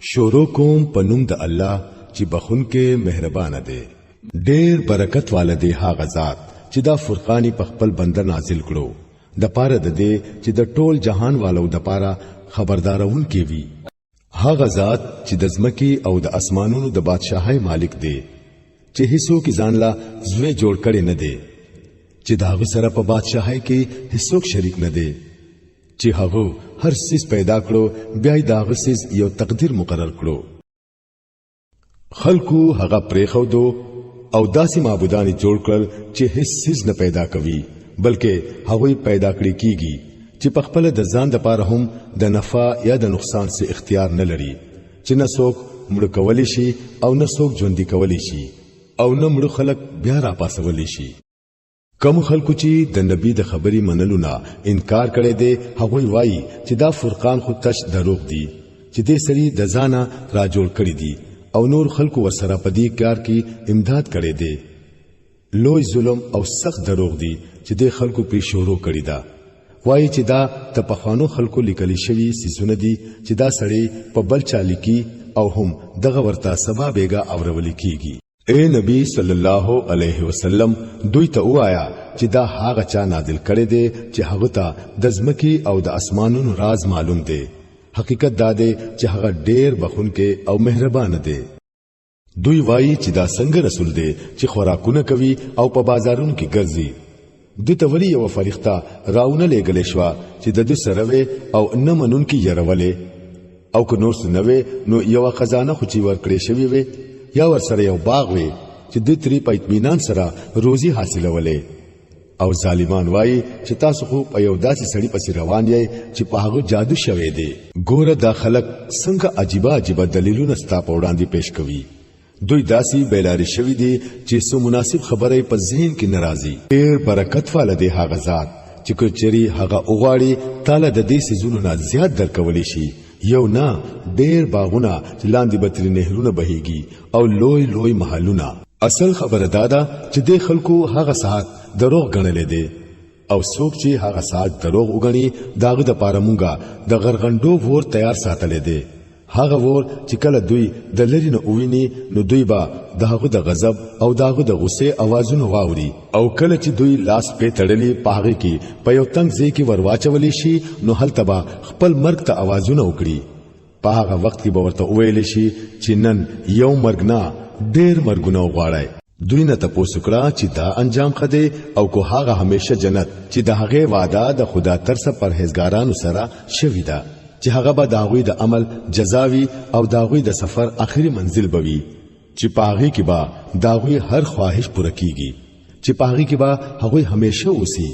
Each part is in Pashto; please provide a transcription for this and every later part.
شروع کوم په نوم د الله چې بخونکې مهربان دی. ډیر برکت واله دی هغه ذات چې دا فرقانی په خپل بنده نازل کړو، د پاره د دې چې د ټول جهان والو د پاره خبردارون کې وي. هغه ذات چې د ځمکې او د اسمانونو د بادشاهۍ مالک دی، چې هیڅوک ځان لا زوی جوړ کړي نه دی، چې د هغه سره په بادشاهۍ کې هیڅوک شریک نه دی، چې هغه هر څیز پیدا کړو بیا یې د هغه څیز یو تقدیر مقرر کړو. خلکو هغه پرېښودو او داسې معبودان جوړ کړل چې هیڅ څیز نه پیدا کوي، بلکې هغوی پیدا کړی کیږي، چې په خپل د ځان د پاره هم د نفع یا د نقصان څه اختیار نه لري، چې نه څوک مړ کولی شي او نه څوک ژوندي کولی شي او نه مړ خلک بیا راپاسولی شي. کوم خلکو چې د نبی د خبرې منلو نه انکار کړی دی، هغوی وایي چې دا فرقان خو تش دروغ دي چې دې سړي د ځانه را جوړ کړی دي او نور خلکو ورسره په دې کار کې امداد کړی دی. لوی ظلم او سخت دروغ دي چې دې خلکو پرې شروع کړی ده. وایي چې دا د پخوانو خلکو لیکل شوي څیزونه دي چې دا سړی په بل چا لیکي او هم دغه ورته سبا بیګا اورول کیږي. اے نبی صلی الله علیه وسلم، دوی ته وایا چې دا هغه چا نازل کړی دی چې هغه ته د ځمکې او د اسمانونو راز معلوم دی. حقیقت دا دی چې هغه ډیر بخونکی او مهربان دی. دوی وایي چې دا څنګه رسول دی چې خوراکونه کوي او په بازارونو کې ګرځي؟ دوی ته ولې یوه فرښته راونه لېږلې شوه چې د دوی سره وي او نه منونکي یرولې؟ او که نور څه نه وي نو یوه خزانه خو چې ورکړې شوې وي یا ورسره یو باغ وي چې دوی ترې په اطمینان سره روزي حاصلولې. او ظالمان وایي چې تاسو خو په یو داسې سړي پسې روان یئ چې په هغه جادو شوی دی. ګوره دا خلک څنګه عجیبه عجیبه دلیلونه ستا په وړاندې پیش کوي. دوی داسې بیلارې شوي دي چې څه مناسب خبره په ذهن کې ناراضي. ډیر برکت واله دی هغه ذات چې که چېرې هغه وغواړي تاله د دې څیزونو نه زیات درکولی شي، یو نه ډیر باغونه چې لاندې به ترې نهرونه بهیږي او لوی لوی محلونه. اصل خبره دا ده چې دې خلکو هغه ساعت دروغ ګڼلی دی، او څوک چې هغه ساعت دروغ وګڼي داغه د پاره مونږه د غرغندو ور تیار ساتلی دی. هغه ور چې کله دوی د لری نه وویني نو دوی به د هغه د غضب او د هغه د غصې اوازونه واوري، او کله چې دوی لاس په تړلې په هغه کې په یو تنګ ځای کې ورواچول شي نو هلته به خپل مرګ ته اوازونه وکړي. په هغه وخت کې به ورته وویل شي چې نن یو مرګ نه ډیر مرګونه وغواړئ. دوی نه تپوس وکړه چې دا انجام ښه دی او که هغه همیشه جنت چې د هغې وعده د خدا ترسه پرهیزګارانو سره شوې ده، چې هغه به د هغوی د عمل جزا وي او د هغوی د سفر آخري منزل به وي، چې په هغې کې به د هغوی هر خواهش پوره کیږي، چې په هغې کې به هغوی همیشه اوسي،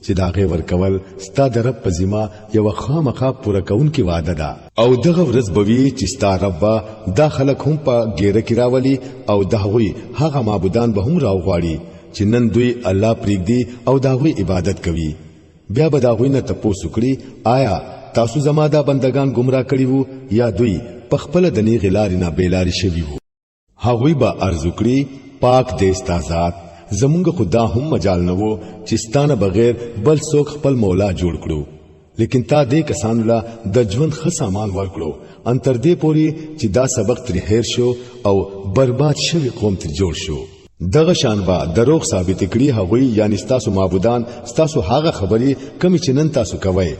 چې د هغې ورکول ستا د رب په ذمه یوه خامخا پوره کوونکې وعده ده. او دغه ورځ به وي چې ستا رب به دا خلک هم په ګیره کې راولي او د هغوی هغه معبودان به هم راوغواړي چې نن دوی الله پرېږدي او د هغوی عبادت کوي. بیا به د هغوی نه تپوس وکړي، آیا تاسو زما دا بندگان ګمراه کړي وو یا دوی په خپله د نیغې لارې نه بېلارې شوي وو؟ هغوی به عرض وکړي، پاک دی ستا ذات، زمونږ خو دا هم مجال نه وو چې ستا نه بغیر بل څوک خپل مولا جوړ کړو، لیکن تا دې کسانو له د ژوند ښه سامان ورکړو ان تر دې پورې چې دا سبق ترې هېر شو او برباد شوی قوم ترې جوړ شو. دغه شان به دروغ ثابت کړي هغوی، یعنی ستاسو معبودان، ستاسو هغه خبرې کومې چې نن تاسو کوئ.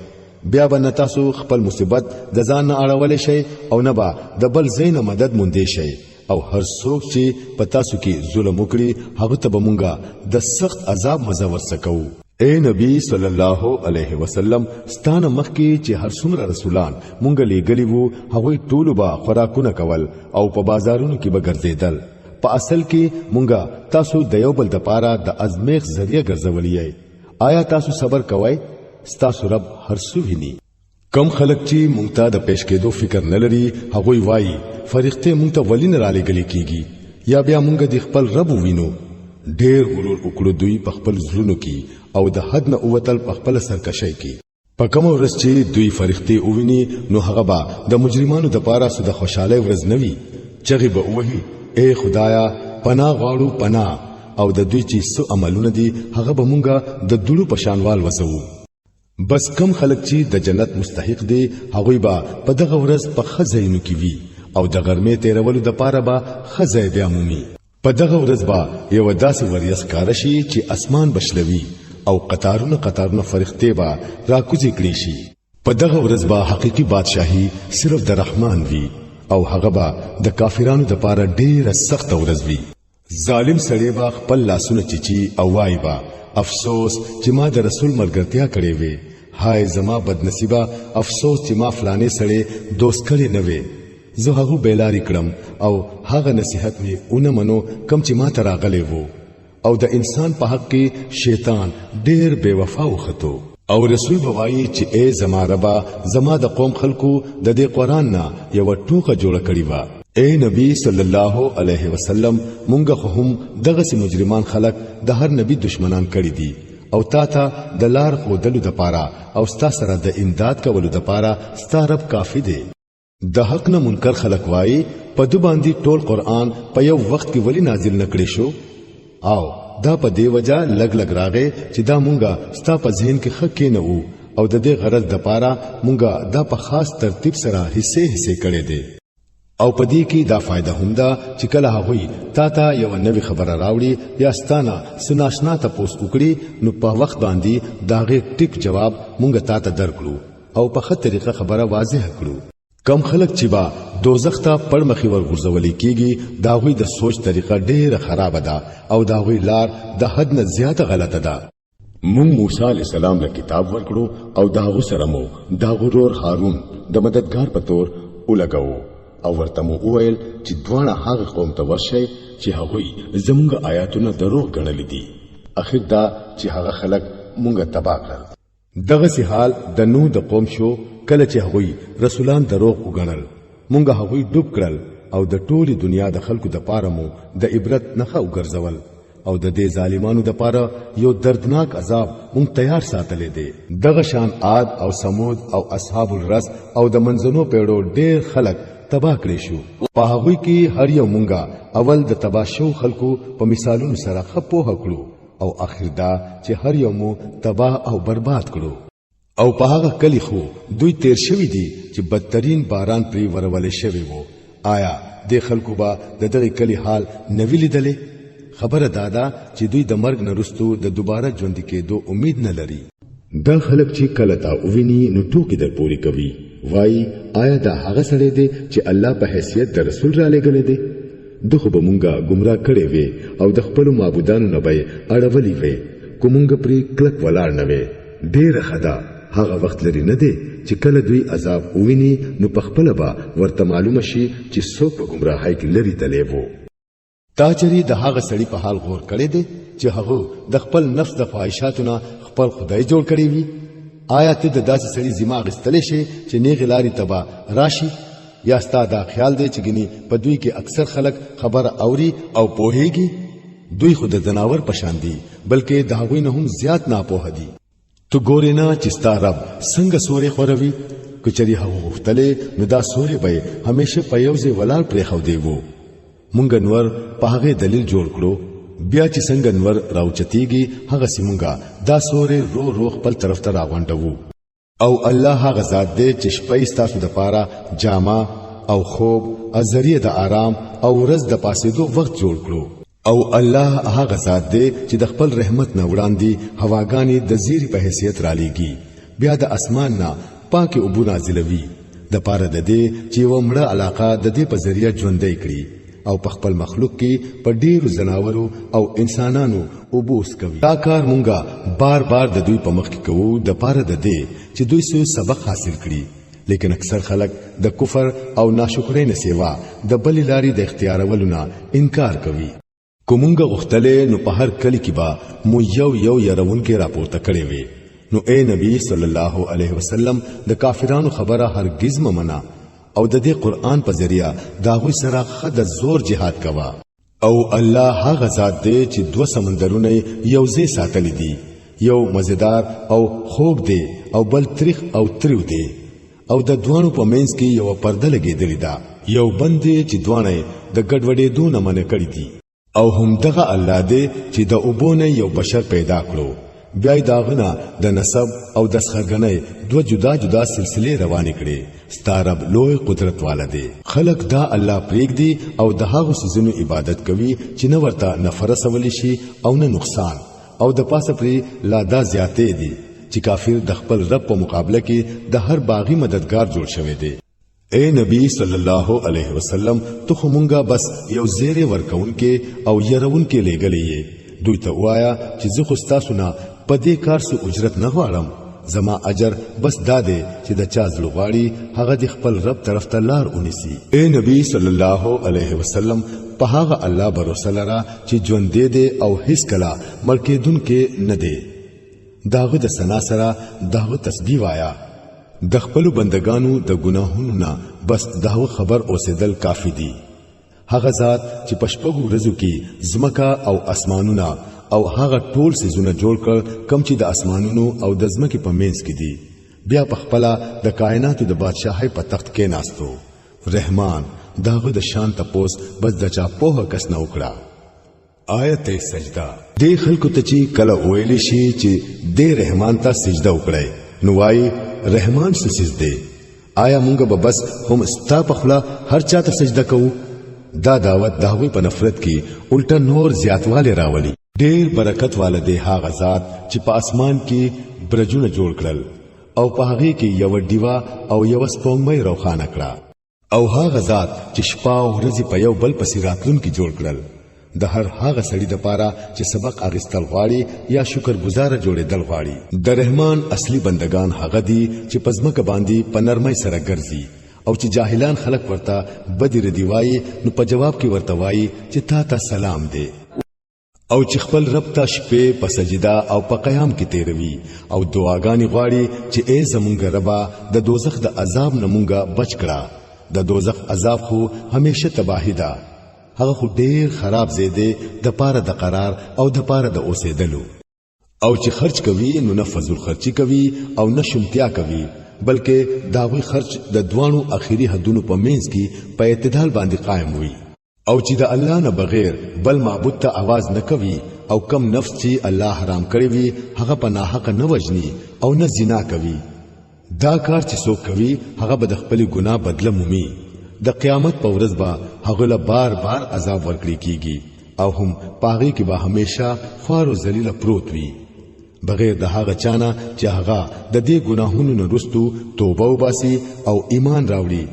بیا به نه تاسو خپل مصیبت د ځان نه اړولی شئ او نه به د بل ځای نه مدد موندی شئ، او هر څوک چې په تاسو کې ظلم وکړي هغه ته به مونږه د سخت عذاب مزه ورڅکوو. اے نبی صلی الله علیه وسلم، ستانه مخکې چې هر څومره رسولان مونږ لیږلي وو هغوی ټولو به خوراکونه کول او په بازارونو کې به ګرځېدل. په اصل کې مونږه تاسو د یو بل دپاره د ازمیښت ذریعه ګرځولي یئ. آیا تاسو صبر کوئ؟ ستاسو رب هر څه ویني. کم خلک چې مونږ ته د پیش کېدو فکر نه لري هغوی وایي، فرښتې مونږ ته ولې نه رالیږلې کیږي یا بیا مونږ د خپل رب ووینو؟ ډېر غرور وکړو دوی په خپل زړونو کې او د حد نه ووتل په خپله سرکشۍ کې. په کومه ورځ چې دوی فرښتې وویني نو هغه به د مجرمانو دپاره څه د خوشحالۍ ورځ نه وي. چغې به ووهي، ای خدایا پناه غواړو پناه، او د دوی چې څه عملونه دي هغه به مونږه د دوړو په شان والوزوو. بس کم خلک چې د جنت مستحق دي هغوی به په دغه ورځ په ښه ځایونو کې وي او د غرمې تیرولو د پاره به ښه ځای بیا مومي. په دغه ورځ به یوه داسې وریځ ښکاره شي چې اسمان به شلوي او قطارونه قطارونه فرښتې به راکوزې کړې شي. په دغه ورځ به حقیقي بادشاهي صرف د رحمان وي او هغه به د کافرانو د پاره ډیره سخته ورځ وي. ظالم سړی به خپل لاسونه چیچي او وایي به، افسوس چې ما د رسول ملګرتیا کړې وي، هاي زما بدنصیبه، افسوس چې ما فلانې سړی دوست کړی نه وي، زه هغه بیلاری کړم او هغه نصیحت مې ونه منو کم چې ما ته راغلی وو. او د انسان په حق کې شیطان ډیر بے وفا وختو. او رسول به وایي چې ای زما ربا، زما د قوم خلکو د دې قرآن نه یوه ټوکه جوړه کړې وه. اے نبی صلی الله علیه وسلم، مونږ خو هم دغسې مجرمان خلک د هر نبی دشمنان کړي دي، او تا ته د لار ښودلو دپاره او ستا سره د امداد کولو دپاره ستا رب کافي دی. د حق نه منکر خلک وایي، په دو باندې ټول قرآن په یو وخت کې ولی نازل نکړې شو؟ او دا په دی وجه لګ لګ راغې چې دا مونږه ستا په ذهن کې ښه کینه وو، او د دې غرض د پاره مونږه دا په خاص ترتیب سره حصے حصے کړي دي. او په دې کې دا فائدہ هم ده چې کله هغوی تا ته یو نوې خبره راوړي یا ستانه سناشنا تپوس وکړي، نو په وخت باندې داغه ټیک جواب مونږ تا ته درکړو او په ښه طریقه خبره واضح کړو. کم خلک چې با دوزخ ته پړمخې ورغورځول کېږي، د هغوی د سوچ طریقه ډېره خرابه ده او د هغوی لار د حد نه زیاته غلطه ده. مونږ موسی علیه السلام له کتاب ورکړو او د هغه سره مو د هغه ورور هارون د مددګار په تور ولګاوه، او ورته مو وویل چې دواړه هغه قوم ته ورشئ چې هغوی زمونږ آیاتونه دروغ ګڼلي دي. اخر دا چې هغه خلک مونږ تباه کړل. دغسې حال د نوح د قوم شو کله چې هغوی رسولان دروغ وګڼل، مونږ هغوی ډوب کړل او د ټولې دنیا د خلکو د پاره مو د عبرت نښه وګرځول، او د دې ظالمانو د پاره یو دردناک عذاب مونږ تیار ساتلی دی. دغه شان عاد او ثمود او اصحاب الرس او د منځنو پیړو ډیر خلک تباه کړی شو. په هغوی کې هر یو مونږه اول د تباه شو خلکو په مثالونو سره ښه پوهه کړو، او اخر دا چې هر یو مو تباه او برباد کړو. او په هغه کلی خو دوی تیر شوی دي چې بدترین باران پرې ورولې شوی وو. آیا دې خلکو به د دغه کلی حال نه وی لیدلی؟ خبره دا ده چې دوی د مرګ نه وروسته د دوباره ژوندي کېدو امید نه لري. دا خلک چې کله تا وویني نو ټوکې در پورې کوي، وایي آیا دا هغه سړی دی چې الله په حیثیت د رسول را لېږلی دی؟ ده خو به مونږه ګمراه کړی وی او د خپلو معبودانو نه به یې اړولي وی، که مونږ پرې کلک ولاړ نه وی. ډېره ښه ده، هغه وخت لرې نه دی چې کله دوی عذاب وویني نو په خپله به ورته معلومه شي چې څوک په ګمراهۍ کې لرې تللی وو. تا چېرې د هغه سړي په حال غور کړی دی چې هغه د خپل نفس د خواهشاتو نه خپل خدای جوړ کړی وي؟ آیا ته د داسې سړي ذمه اخیستلی شې چې نیغې لارې ته به راشي؟ یا ستا دا خیال دی چې ګنې په دوی کې اکثر خلک خبره اوري او پوهیږي؟ دوی خو د ځناور په شان دي، بلکې د هغوی نه هم زیات ناپوهه دي. ته ګورې نه چې ستا رب څنګه سورې خوروي؟ که چېرې هغه غوښتلې نو دا سورې به یې همیشه په یو ځای ولاړ پرېښودی وو. مونږ نور په هغې دلیل جوړ کړو، بیا چې څنګه نور راوچتیږي هغسې مونږ دا سورې رو رو خپل طرف ته راغونډوو. او الله هغه ذات دی چې شپه یې ستاسو دپاره جامه او خوب او ذریعه د آرام او ورځ د پاسېدو وخت جوړ کړو. او الله هغه ذات دی چې د خپل رحمت نه وړاندې هواګانې د زیري په حیثیت رالیږي، بیا د اسمان نه پاکې اوبه نازلوي د پاره د دې چې یوه مړه علاقه د دې په ذریعه ژوندۍ کړي، او په خپل مخلوق کې په ډیرو ځناورو او انسانانو اوبه وڅکوي. دا کار مونږه بار بار د دوی په مخ کې کوو د پاره د دې چې دوی څه سبق حاصل کړي، لیکن اکثر خلک د کفر او ناشکرۍ نه سیوا د بلې لارې د اختیارولو نه انکار کوي. که مونږ غوښتلې نو په هر کلي کې به مو یو یو یرونکی راپورته کړی وي. نو اے نبی صلی الله علیه وسلم، د کافرانو خبره هرگز مه منه، او د دې قرآن په ذریعه د هغوی سره ښه د زور جهاد کوه. او الله هغه ذات دی چې دوه سمندرونه یو ځای ساتلي دي، یو مزیدار او خوږ دی او بل تریخ او تریو دی، او د دواړو په منځ کې یوه پرده لګېدلې ده، یو بند دی چې دواړه یې د ګډوډېدو نه منع کړي دي. او هم دغه الله دی چې د اوبو نه یو بشر پیدا کړو، بیا یې د هغه نه د نسب او د سخرګنۍ دوه جدا جدا سلسلې روانې کړې. ستا رب لوی قدرت والا دی. خلق دا الله پرېږدي او د هغو څیزونو عبادت کوي چې نه ورته نفع رسولی شي او نه نقصان، او د پاسه پرې لا دا زیاتې دي چې کافر د خپل رب په مقابله کې د هر باغی مددگار جوړ شوی دی. اے نبی صلی الله علیه وسلم، ته خو مونږه بس یو زیری ورکوونکې او يرونکې لېږلې یې. دوی ته وایا چې زه خو ستاسو نه په دې کار څه اجرت نه غواړم، زما اجر بس دا دی چې د چا زړه غواړي هغه د خپل رب طرف ته لار ونیسي. اے نبی صلی الله علیه وسلم، په هغه الله باور لره چې ژوند دی او هیڅ کله مړ کېدونکی نه دی. داغه د ثنا سره داغه تسبیح وایا. د خپل بندگانو د ګناهونو نه بس داغه خبر اوسېدل کافی دی. هغه ذات چې په شپږو ورځو کې ځمکه او اسمانونه او هغه ټول څیزونه جوړ کړ کم چې د اسمانونو او د ځمکې په منځ کې دي، بیا په خپله د کائناتو د بادشاهۍ په تخت کې ناستو. رحمان داغه د شان تپوس بس د چا پوهه کس نه وکړه. آیت سجده. دې خلکو ته چې کله ویل شي چې دې رحمان ته سجده وکړئ، نو وایي رحمان څه څیز دی؟ آیا مونږ به بس هم ستا په خوله هر چا ته سجده کوو؟ دا دعوت د هغوی په نفرت کې الټه نور زیاتوالی راولي. ډیر برکت واله دی هغه ذات چې په اسمان کې برجونه جوړ کړل او په هغې کې یوه ډیوه او یوه سپوږمۍ روښانه کړه، او هغه ذات چې شپه او ورځې په یو بل پسې راتلونکي جوړ کړل، د هر هغه سړي د پاره چې سبق اغستل غواړي یا شکر گزاره جوړېدل غواړي. د رحمان اصلي بندگان هغه دي چې په ځمکه باندې په نرمۍ سره ګرځي، او چې جاهلان خلک ورته بدې ردي وایي نو په جواب کې ورته وایي چې تا ته سلام دی، او چې خپل رب ته شپې په سجده او په قیام کې تیروي او دعاګانې غواړي چې ای زمونږ ربا، د دوزخ د عذاب نه مونږه بچ کړه. د دوزخ عذاب خو همیشه تباهي ده، هغه خو ډیر خراب ځای دی د پاره د قرار او د پاره د اوسېدلو. او چې خرج کوي نو نه فضول خرچي کوي او نه شومتیا کوي، بلکې د هغوی خرج د دواړو اخیری حدونو په منځ کې په اعتدال باندې قایم وي. او چې د الله نه بغیر بل معبود ته आवाज نه کوي، او کم نفس چې الله حرام کړی وي هغه په ناحقه نه وژني او نه زنا کوي. دا کار چې څوک کوي هغه به د خپلې ګناه بدله مومي. د قیامت په ورځ به هغه له بار بار عذاب ورکړي کیږي، او هم پاغي کې به همیشه خوار او ذلیل پروت وي، بغیر د هغه چانه چې هغه د دې ګناهونو نه وروسته توبه وباسي او ایمان راوړي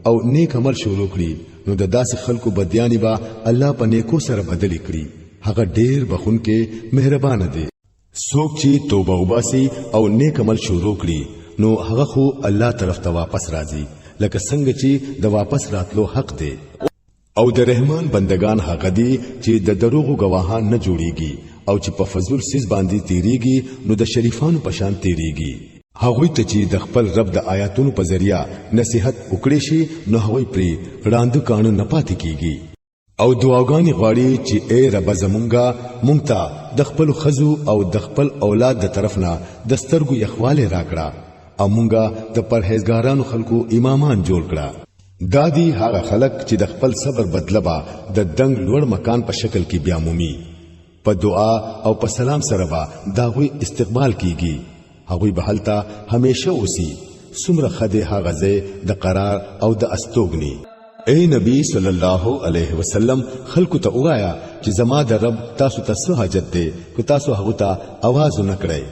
او نیک عمل شروع کړي، نو د داسې خلکو بدیانی به الله په نیکو سره بدلې کړي. هغه ډیر بخونکې مهربان دی. څوک چې توبه وباسي او نیک عمل شروع کړي نو هغه خو الله طرف ته واپس راځي، لکه څنګه چې د واپس راتلو حق دی. او د رحمان بندگان هغه دي چې د دروغو گواهان نه جوړیږي، او چې په فضول سیز باندې تیریږي نو د شریفانو په شان تیریږي. هغوی ته چې د خپل رب د آیاتونو په ذریعہ نصیحت وکړي شي نو هغوی پرې ړانده کاڼه نه پاتې کیږي، او دعاګانې غواړي چې ای رب زمونږه، مونږ ته د خپل خزو او د خپل اولاد د طرف نه د سترګو یخوالی راکړه، او مونږه د پرهیزګارانو خلکو امامان جوړ کړه. دا دی هغه خلک چې د خپل صبر بدله به د دنګ لوړ مکان په شکل کې بیا مومي. په دعا او په سلام سره به د هغوی استقبال کیږي، هغوی به هلته همیشه اوسي. څومره ښه دی هغه ځای د قرار او د استوګنې. اے نبی صلی الله علیه وسلم، خلکو ته ووايه چې زما د رب تاسو ته څه حاجت دی که تاسو هغه ته اواز نه کړئ؟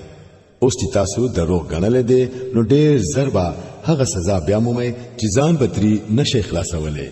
اوس چې تاسو دروغ ګڼلی دی نو ډېر زر به هغه سزا بیا مومئ چې ځان به ترې نشئ خلاصولی.